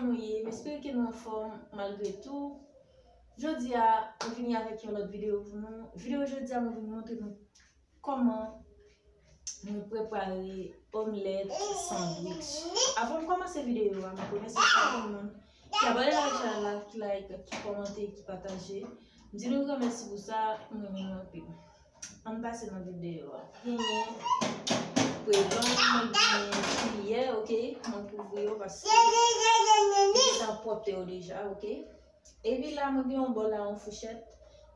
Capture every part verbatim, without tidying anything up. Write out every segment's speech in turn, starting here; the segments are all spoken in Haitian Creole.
nou ye? M espere ke nou anfòm malgre tou. Jodi a, mwen vini avèk yon lòt videyo pou nou. Videyo jodi a, mwen vin montre nou kòman mwen prepare omlèt sandwich. Avan m kòmanse videyo a, mwen remèsye chak moun ki abòne nan chanèl la, ki like, ki kòmante, ki pataje. M di nou granmèsi pou sa, m renmen nou anpil. Ann pase nan videyo a. Genyen kwelon, mwen genyen kiyè, oke? Mwen kouvri yo paske m gentan pwòpte yo deja, oke? Epi la, mwen gen yon bòl la, yon fouchèt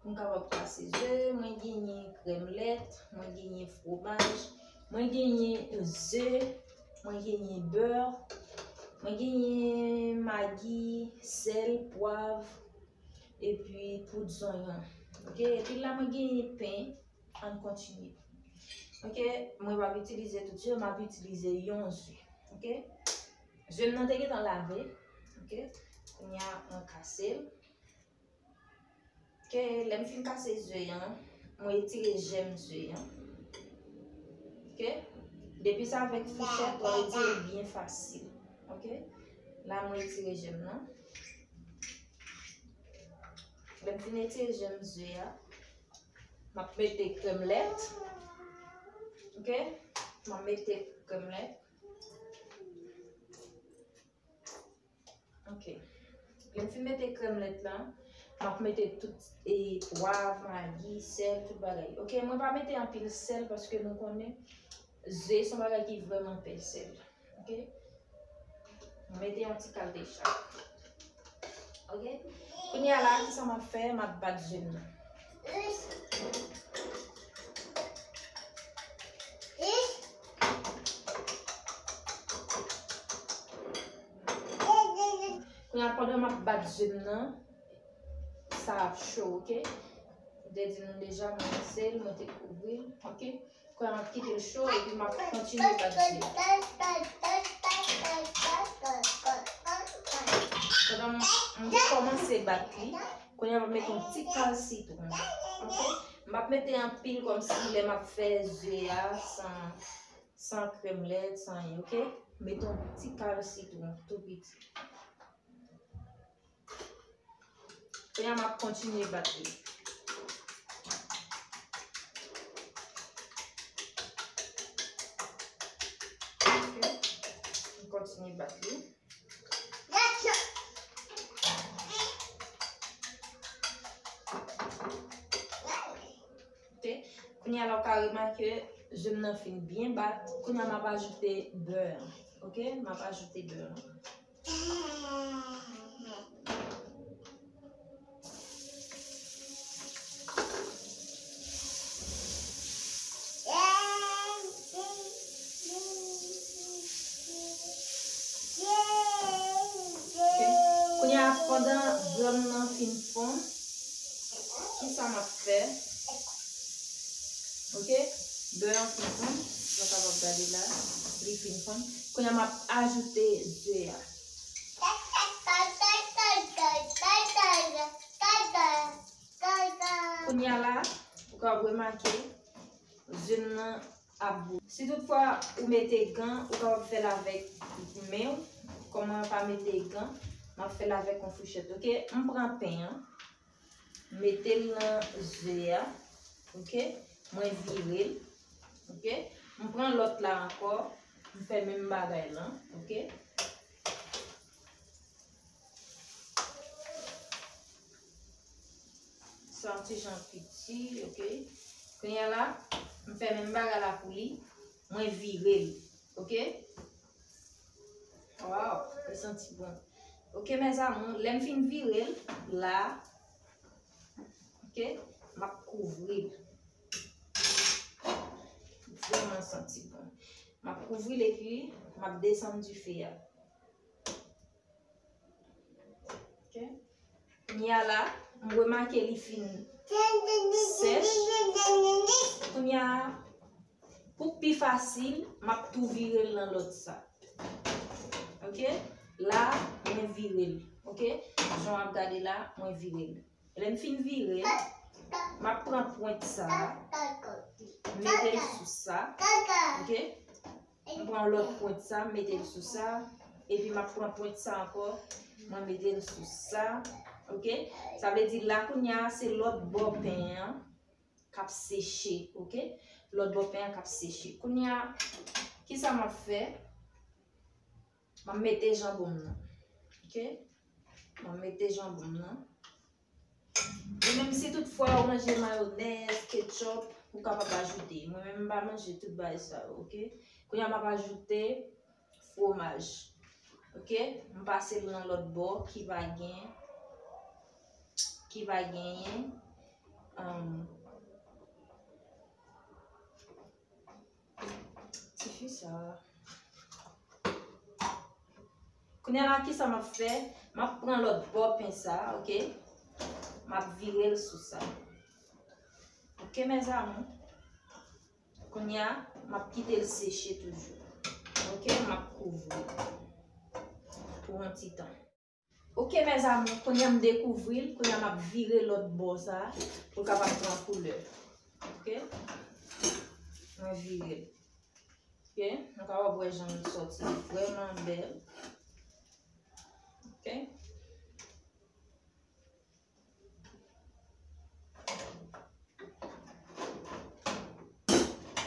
pou m kapab kase ze. Mwen genyen krèm lèt, mwen genyen fwomaj, mwen genyen ze, mwen genyen bè, mwen genyen magi, sèl, pwav, epi poud zonyon. Oke, epi la, mwen genyen pen. Ann kontinye. Oke, mwen p ap itilize tout ze, m ap itilize yon ze. Oke? Ze m nan te gentan lave. Oke? Kounye a, mwen kase l. Oke, lè m fin kase ze an, mwen etire jèm ze an. Oke? Depi se avèk fouchèt, w a etire l byen fasil. Oke? La, mwen etire jèm nan. Lè m fin etire jèm ze a, m ap mete krèm lèt. Oke? M ap mete krèm lèt. Oke. Lè m fin mete krèm lèt la, m ap mete tout, e, pwav, magi, sèl, tout bagay. Oke, mwen pa mete anpil sèl paske nou konnen ze se yon bagay ki vrèman pè sèl. Oke? Mete yon ti kal de chak. Oke? Kounye a la, kisa m ap fè? M ap bat ze m nan. Kounye a, pandan m ap bat ze m nan, sa ap cho, oke? M te di nou deja, mwen se l, mwen te kouvri l, oke? Kounye a, m ap kite l cho, epi m ap kontinye bat ze. Pandan m, m kòmanse bat li, kounye a, m ap mete yon ti kal sitwon. Oke? M ap mete anpil kòmsi lè m ap fè ze a san, san krèm lèt, san anyen, oke? Mete yon ti kal sitwon, tou piti. Kounye a, m ap kontinye bat li. Oke. M kontinye bat li. Oke. Kounye a la, ou ka remake ze m nan fin byen bat. Kounye a, m ap ajoute bè. Oke? M ap ajoute bè. Kounye a, pandan bè m nan fin fonn, kisa m ap fè? Oke? Bè an fin fonn. Nou kapab gade la. Li fin fonn. Kounye a, m ap ajoute ze a. Kounye a la, ou kapab remake ze m nan ap bouyi. Si toutfwa ou mete gan, ou kapab fè l avèk men w. Kòm mwen pa mete gan, m ap fè l avèk yon fouchèt. Oke, m pran pen an, m mete l nan ze a. Oke, mwen vire l. Oke, m pran lòt la ankò, m fè menm bagay lan. Oke. Sa yon ti jan piti, oke. Kounye a la, m fè menm bagay la pou li. Mwen vire l, oke. Waw, li santi bon. Oke, mes amours, lè m fin vire l, la, oke, m ap kouvri l. Vrèman santi bon. M ap kouvri l epi m ap desann dife a. Oke. Kounye a la, m remake li fin sèch. Kounye a, pou pi fasil, m ap tou vire l nan lòt sa. Oke? La, mwen vire l. Oke? Jan w ap gade la, mwen vire l. Lè m fin vire l, m ap pran pwent sa, m mete l sou sa. Oke? M pran lòt pwent sa, m mete l sou sa. Epi m ap pran pwent sa ankò, mwen mete l sou sa. Oke? Sa vle di la kounye a se lòt bò pen an k ap seche, oke? Lòt bò pen an k ap seche. Kounye a, kisa m ap fè? M ap mete janbon m nan. Oke? M ap mete janbon m nan. Ou menm si tout fwa ou manje mayonèz, ketchup, ou kapab ajoute. Mwen menm m pa manje tout bagay sa yo, oke? Kounye a m ap ajoute fromaj. Oke? M pase l nan lòt bò ki va gen, ki va genyen, um, Tifi sa. Kounye a la, kisa m ap fè? M ap pran lòt bò pen sa, oke? M ap vire l sou sa. Oke, mes amours? Kounye a, m ap kite l seche toujou. Oke, m ap kouvri pou yon ti tan. Oke, mes amours, kounye a m dekouvri l, kounye a m ap vire lòt bò sa pou l kapab pran koulè. Oke? Mwen vire l. Oke? Nou kapab wè jan l sòti vrèman bèl. Oke?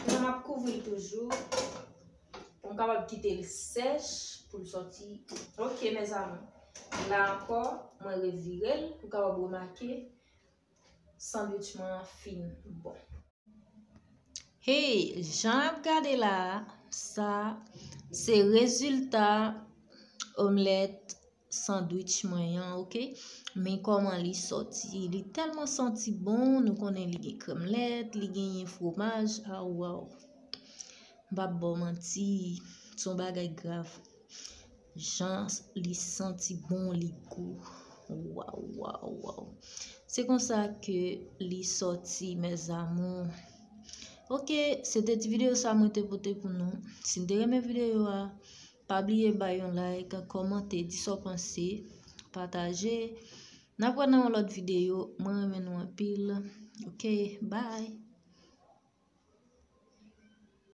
Kounye a m ap kouvri l toujou pou m kapab kite l sèch pou l sòti. Oke, mes amours. La ankò, mwen revire l pou w kapab remake sandwich mwen an fin bon. Hey, jan n ap gade la a, sa se rezilta omlèt sandwich mwen an, oke? Men kòman li sòti. Li tèlman santi bon, nou konnen li gen krèm lèt, li genyen fromaj. Ah, waw. M p ap ba w manti, se yon bagay grav. Jan li santi bon, li gou. Waw, waw, waw. Se konsa ke li sòti, mes amours. Oke, se te ti videyo sa mwen te pote pou nou. Si n te renmen videyo a, pa bliye bay yon like, kòmante, di sa w panse, pataje. N ap wè nan yon lòt videyo. Mwen renmen nou anpil. Oke, bye.